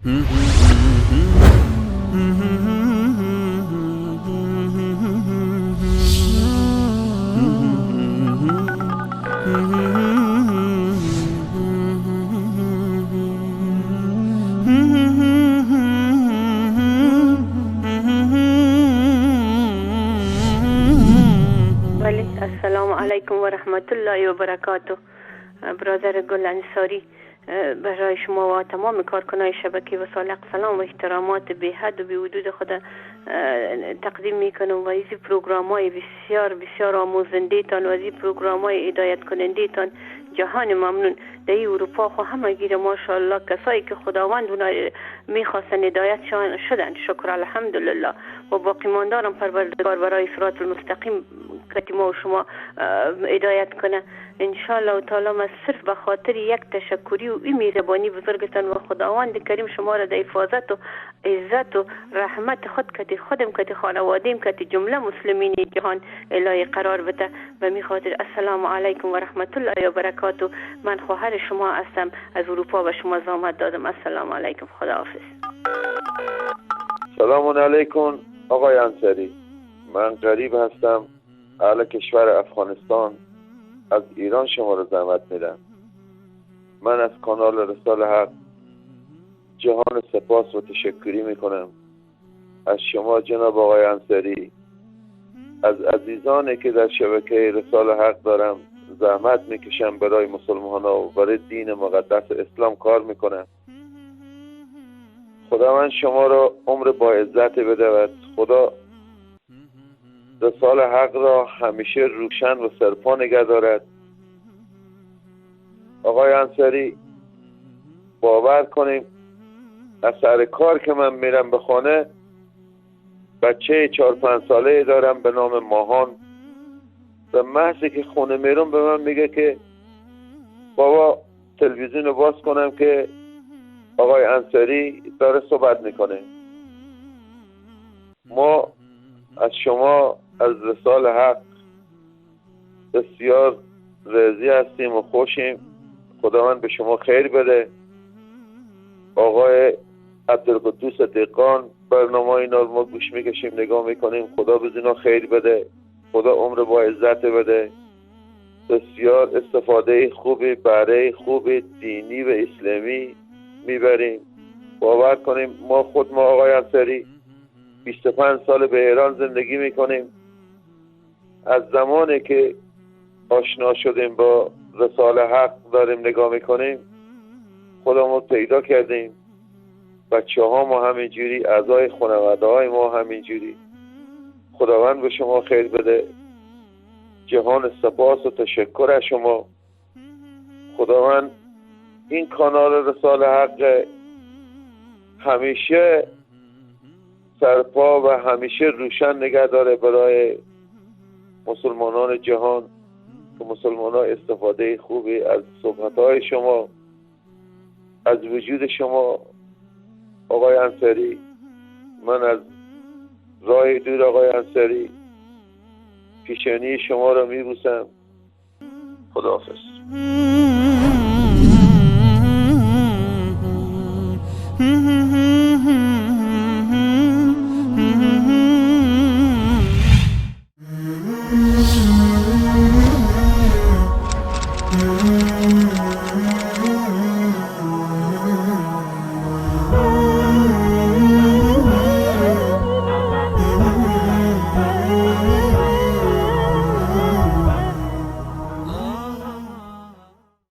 بله، السلام علیکم و رحمت الله و برکاته. برادر گل انصاری، برای شما و تمام کارکنای شبکه وصال حق سلام و احترامات به حد و به وجود خود تقدیم میکنم و از پروگرام های بسیار بسیار آموزنده تان و از پروگرام های هدایت کننده تان جهان ممنون. در اروپا خو همه گیر ماشاءالله کسایی که خداوند اونا میخواستن هدایت شدن، شکر الحمدلله. و باقی ماندارم پروردگار برای صراط المستقیم که ما و شما هدایت کنه انشاءالله تعالی. ما صرف به خاطر یک تشکری و این مهربانی بزرگتان و خداوند کریم شما را در حفاظت و عزت و رحمت خود کتی خودم کتی خانوادیم کتی جمله مسلمین جهان الهی قرار بده. به می خاطر السلام علیکم و رحمت الله و برکاته. من خواهر شما هستم از اروپا و شما زحمت دادم. السلام علیکم، خداحافظ. سلام علیکم آقای انصاری، من غریب هستم، اهل کشور افغانستان، از ایران شما رو زحمت میدم. من از کانال رسال حق جهان سپاس و تشکری میکنم از شما جناب آقای انصاری، از عزیزانی که در شبکه رسال حق دارم زحمت میکشم برای مسلمان ها و برای دین مقدس اسلام کار میکنم. خداوند شما را عمر با عزت بده و خدا رسال حق را همیشه روشن و سرپا نگه دارد. آقای انصاری باور کنیم از سر کار که من میرم به خانه، بچه 4-5 ساله دارم به نام ماهان، و محضی که خونه میرم به من میگه که بابا تلویزیون رو باز کنم که آقای انصاری داره صحبت میکنه. ما از شما از رسال حق بسیار راضی هستیم و خوشیم. خداوند به شما خیر بده. آقای عبدالقدوس دهقان برنامه اینا رو ما گوش میکشیم نگاه میکنیم. خدا به اینا خیر بده، خدا عمر با عزت بده. بسیار استفاده خوبی برای خوب دینی و اسلامی میبریم. باور کنیم ما خود ما آقای انصاری 25 سال به ایران زندگی میکنیم. از زمانی که آشنا شدیم با رسال حق داریم نگاه میکنیم، خودمون پیدا کردیم. بچه ها ما همینجوری، اعضای خانواده های ما همینجوری. خداوند به شما خیر بده. جهان سپاس و تشکر از شما. خداوند این کانال رسال حق همیشه سرپا و همیشه روشن نگه داره برای مسلمانان جهان که مسلمان ها استفاده خوبی از صحبت‌های شما، از وجود شما آقای انصاری. من از راه دور آقای انصاری پیشانی شما را میبوسم. خداحافظ.